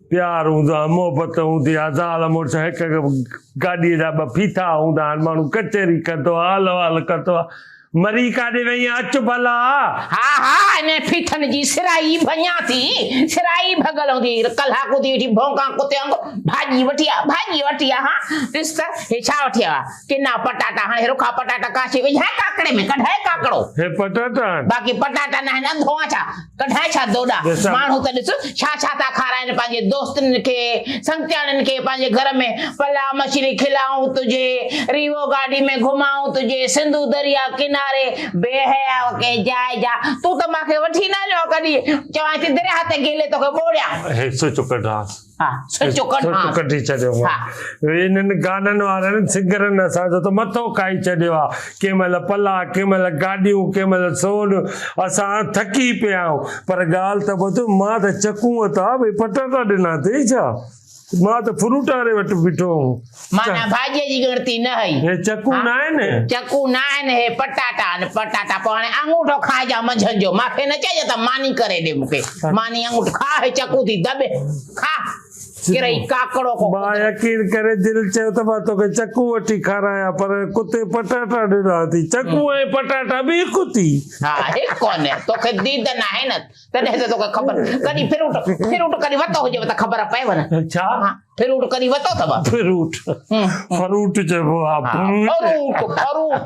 پيار هوندو آهي، محبت هوندي آهي، زال مڙس هڪ هڪ گاڏيء جا ٻه ڦيٿا هوندا آهن، ماڻهو ڪچهري ڪندو آهي، حال احوال ڪندو آهي. مري ڪاڏي وئين اچ ڀلا. ها ها انهن ڦيٿن جي سرائي ڀڃان ٿي، سرائي ڀڳل هوندي، ڪلاڪ ٿي ويٺي ڀونڪان ڪتي وانگر، ڀاڄي وٺي آ، ڀاڄي وٺي آ، ها ڏس ته هي ڇا وٺي آيو آ، ڪنا پٽاٽا، هاڻي هي رکا پٽاٽا ڪاشي وجهانء ڪاڪڙي ۾، ڪڍائي ڪاڪڙو. هي پٽاٽا آهن. باقي پٽاٽا ناهن، انڌو آن ڇا؟ ڪڍائي ڇا دوڏا؟ ماڻهو ته ڏس ڇا ڇا ٿا کارائن پنهنجي دوستن کي، سنگتياڻين کي پنهنجي گهر ۾ پلا مڇلي کلائون تجهي، ريوو گاڏي ۾ گهمائون تجهي، سنڌو درياء ڪناري بي حياء ڪي جاء جا تون ته مان کي وٺي نه هليو آن ڪڏهن، چوانء ٿي درياهه تي گهلي توکي ٻوڙيان. هي سچ ڪڍانس. ها سچو ڪڍان. سچ ڪڍي ڇڏيو مان. انهن گانن وارن سنگرن اسان جو ته مٿو کائي ڇڏيو آ. ڪنهن مهل پلا، ڪنهن مهل گاڏيون، ڪنهن مهل سون. اسان ٿڪي پيا آهيون. پر ڳالهه ته ٻڌ مان ته چڪون ٿا ڀئي پٽاٽا ڏنا اٿئي ڇا؟ مان ته فروٽ واري وٽ بيٺو هوم. معنيٰ ڀاڄيء جي ڳڻتي نه هئي. هي چڪون نه آهن؟ چڪون نه آهن هي پٽاٽا آهن پٽاٽا. پوء هاڻي آڱوٺو کائجان منجهند جو. مان کي نه چئجان ته ماني ڪري ڏي مون کي. ماني آڱوٺو کاء هي چڪون ٿي دٻي کاء. ڪرئي ڪاڪڙو ڪو مان يقين ڪري دل چيو ته مان توکي چڪون وٺي کارايان پر ڪتي پٽاٽا ڏنا اٿئي. چڪون ۽ پٽاٽا به هڪ ٿي. ها هڪ ڪونهي. توکي ديد ناهي نه تڏهن ته توکي خبر ڪڏهن فروٽ فروٽ ڪڏهن وتو هجيو ته خبر پئيو نه. ڇا؟ فروٽ ڪڏهن وتو اٿو؟ فروٽ فروٽ چئبو آ فروٽ فروٽ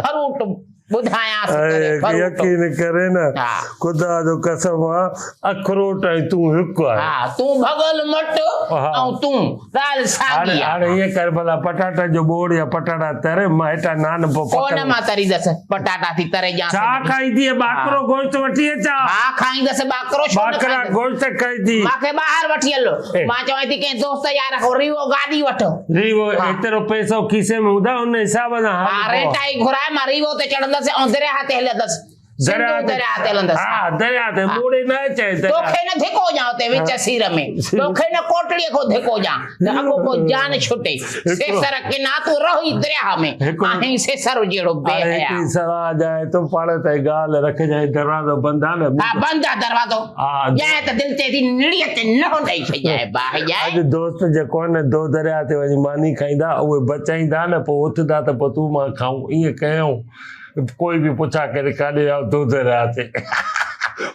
فروٽ ٻڌايانس ڪري فروٽ. يقين ڪري نه خدا جو قسم آ اخروٽ ۽ تون هڪ آهين. ها تون ڀڳل مٽ ۽ تون ڳالهه ساڳي آ. هاڻي ائين ڪر ڀلا پٽاٽن جو ٻوڙ يا پٽاٽا تر مان هتان نان پوء ڪو نه مان تريندس پٽاٽا ٿي تري ڏيانس. ڇا کائيندينء ٻاڪرو گوشت وٺي اچان. ها کائيندس ٻاڪرو ڇو نه ٻاڪرا کائيندس. گوشت کائيندي. مان کي ٻاهر وٺي هل. مان چوان ٿي ڪنهن دوست يار کان ريوو گاڏي وٺ. ريوو ايترو پئسو کيسي ۾ هوندا ان حساب سان هل ها پوء. ريٽائي گهرائي مان ريوو تي چڙهندس ۽ درياهه تي هلندس. سنڌو درياهه تي هلندس. ها درياهه تي ٻوڙي نه اچانء درياهه. توکي نه ڌڪو ڏيان اتي وچ سير ۾. توکي نه ڪوٽڙيء کان ڌڪو ڏيان ته اڳو پوء جان ڇٽي. سيسر ڪنا تون رهه ئي درياهه ۾. آهين سيسر جهڙو بي هاڻي حيا. هڪڙي صلاح ڏيانء تون پاڻ تائين ڳالهه رکجانء دروازو بند آ نه. ها بند آ دروازو. ڄائي ته دل چئي ٿي نڙيء تي نهن ڏئي ڇڏيانء باهه ڄائي. اڄ دوست جيڪو آهي نه دو درياهه تي وڃي ماني کائيندا اهي بچائيندا نه پوء اٿندا ته پوء تون مان کائون ائين ڪيائون ڪوئي به پڇا ڪري ڪاڏي ويا دو درياهه تي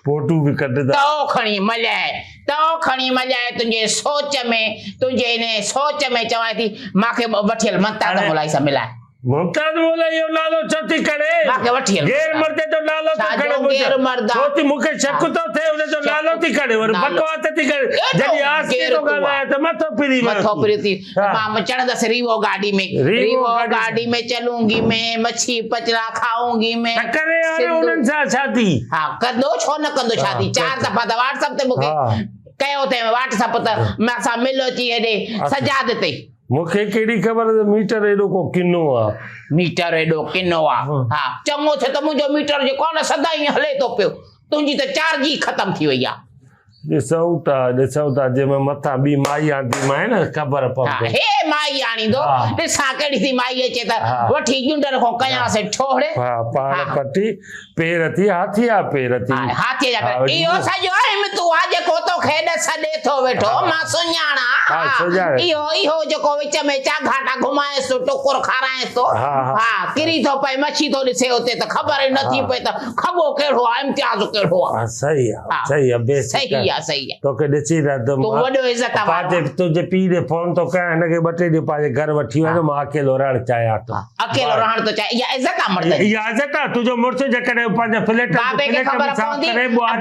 فوٽو به ڪڍندا. تئو کڻي ملهائي تئو کڻي ملهائي تنهنجي سوچ ۾ تنهنجي انهي سوچ ۾ چوانء ٿي مان کي وٺي هل ممتاز مولائي سان ملائي. ممتاز مولائي جو نالو ڇو ٿي کڻي؟ مان کي وٺي هل غير مرد جو نالو ٿو کڻي غير مرد ڇو ٿي مون کي شڪ ٿو ٿئي ان جو نالو ٿي کڻي وري بڪواس ٿي ڪري جڏهن آسڪي ٿو ڳالهايان ته مٿو ڦري ويو مٿو ڦري ٿي مان چڙهندس ريوو گاڏي ۾ ريوو گاڏي ۾ چلونگي مين مڇي پچڙا کائونگي مين ته ڪري هاڻي انهن سان شادي ها ڪندو ڇو نه ڪندو شادي چار دفعا ته واٽس اپ تي مون کي ڪيو اٿئي واٽس اپ ته مان سان مل اچي هيڏي سجاد تي مون کي ڪهڙي خبر ته ميٽر ايڏو ڪو ڪنو آ. ميٽر ايڏو ڪنو آ. ها چڱو ٿيو ته منهنجو ميٽر جيڪو آ نه سدائين هلي ٿو پيو. تنهنجي ته چارج ئي ختم ٿي وئي آ. ڏسون ٿا ڏسون ٿا جنهن ۾ مٿان ٻي مائي آندي مانء نه خبر پوندي. ها هي مائي آڻيندو ڏسان ڪهڙي ٿي مائي اچي ته وٺي ڄنڊن کان ڪيانس ٺوڙ. ها پاڻ پٽي پير ٿي هاٿيا پير ٿي. ها هاٿيء جا پير. اهو سڄو همتو آ جيڪو توکي ڏس ڏي ٿو ويٺو. مان سڃاڻان. ها سڃاڻين. اهو اهو جيڪو وچ ۾ چاگهاٽا گهمائينس ٿو ٽڪر کارائينس ٿو. ها ڪري ٿو پئي مڇي ٿو ڏسي اتي ته خبر ئي نٿي پئي ته کڳو ڪهڙو آ امتياز ڪهڙو آ. ها صحيح آ صحيح آ بي صحيح آ صحيح آ. توکي ڏسي رهندم تون وڏو عزت وارو پنهنجي تنهنجي پيء ڏي فون ٿو ڪيان هن کي ٻه ٽي ڏينهن پنهنجي گهر وٺي وڃ مان اڪيلو رهڻ چاهيان ٿو. اڪيلو رهڻ ٿو چاهي اها عزت آ مڙس جي. اها عزت آ تنهنجو مڙس جيڪڏهن پنهنجا فليٽ بابي کي خبر پوندي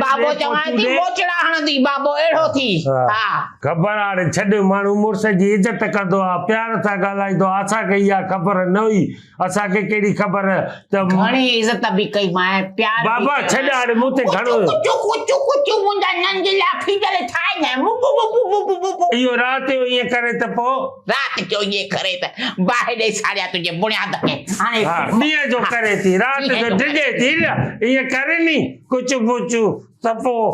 بابو چوانء ٿي موچڙا هڻندي بابو اهڙو ٿي ها. خبر آ هاڻي ڇڏ ماڻهو مڙس جي عزت ڪندو آ پيار سان ڳالهائيندو آ اسان کي اها خبر نه هئي اسان کي ڪهڙي خبر ته. گهڻي عزت به ڪئي مانء پيار به بابا ڪيو ڇڏ هاڻي مون تي گهڻو. ڪچو ڪچو ڪچو منهنجا ننڍڙا ڦيدل ٺاهي نه بو بو بو بو بو بو. اهو رات جو ائين ڪري ته پوء. رات جو ائين ڪري ته باهه ڏئي ساڙيان تنهنجي بڻياد کي. هاڻي ها ڏينهن جو ڪري ٿي رات جو ڊڄي ٿي نه ائين ڪري ني ڪچو پوچو ته پوء.